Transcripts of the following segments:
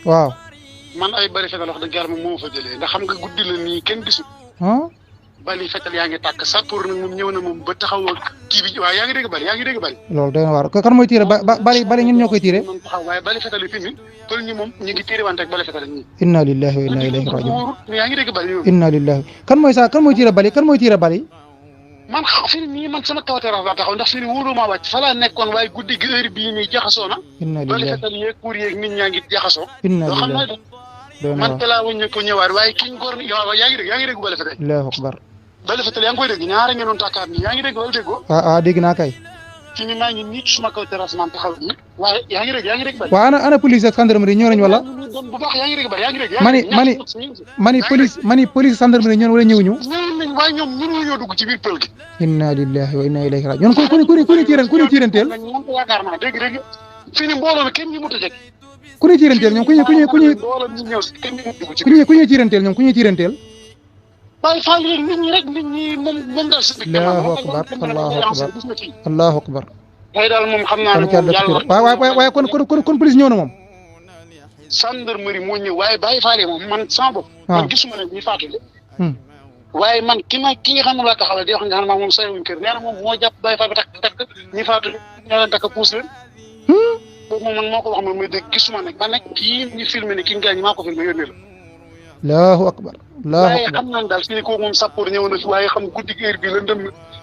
waaw man ay bali fetal wax dëgg yàlla moom moo fa jëlee ndax xam nga guddi la nii kenn gisul ah bali fetal yaa ngi tàkk sappoor nag moom ñëw na moom ba taxaw ak kii bi waaw yaa ngi dégg bali loolu doy na waar kan mooy tiire bali ñun ñoo koy tiire moom taxaw waaye bali fetal yi fi mu toll nii moom ñu ngi tiire wante ak bali fetal ñi inna lillahi wa inna ilayhi rajiun yaa ngi dégg bali inna lillahi kan mooy tiire bali man fi nii man sama kaw terrasse laa taxaw ndax fi ni wóolu maa wàcc fa laa nekkoon waaye guddi gi heure bii nii jaxasoo na bali fetal yeeg kuur yeeg nit ñaa ngi jaxasoo loo xam ne man te laa wëññe ko ñëwaat waaye ki ngóor yaa ngi dégg bali fetal allahu akbar bali fetal yaa ngi koy dégg ñaara ngeen doon tàkkaat nii yaa ngi dégg wala déggoo dégg naa kay fi ni maa ngi nii suma kaw terrasse man taxaw nii waaye yaa ngi dégg bali waaw ana police ak gendarmerie ñëw nañ wala bu baax yaa ngi dégg bali yaa ngi dégg mani police gendarmerie ñëw wala ñëwuñu nañ waaye ñoom mënuñoo dugg ci biir pël gi inna lillahi wa inna ilayhi rajiun ñoon ku ñu tiiranteel moom yaakaar naa dégg fi ni mbooloo mi kenn ñi mut a jeg ku ñuy tiiranteel ñoom ku ñuy tiiranteel bàyyi faal yi nit ñi rek nit ñi moom daal si allahu akbar allahu akbar tey daal moom xam naa ne moom yàlla waaye kon police ñëw na moom gendarmerie moo ñëw waaye bàyyi faal yi moom man sama bopp man gisuma ne ñi faatu de waaye man ki nga xam ne laa taxawal di wax nga xam ne moom sayewuñ kër nee na moom moo jàpp bàyyi faal ba takk ñi faatu ñoo leen takk puus leen boobu moom man moo ko wax man muy dégg gisuma ne ba nekk kii ñu filmé ne ki nga gaañ maa ko filmé yónnee la allahu akbar waaye xam naa daal fii kooku moom sappoor ñëw na fi waaye xam guddi heure bi la ndëm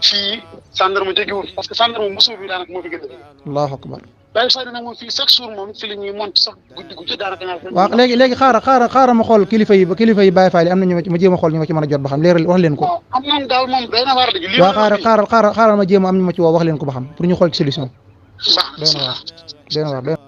fii gendarme jegewul parce que gendarme mosul bi daanaka moo fi gën a allahu akbar bàyyi faal nag moom fii chaque jour moom fi la ñuy monte sax guddi gu jot daanaka ñaar waaw léegi xaaral ma xool kilifa yi bàyyi faal yi am na ma jéem a xool ñu ma ci mën a jot ba xam leeral wax leen ko am nañ daal moom day na waar dëgg waaw xaaral ma jéem a am ñu ma ci woo wax leen ko ba xam pour ñu xool ci solution doy na waar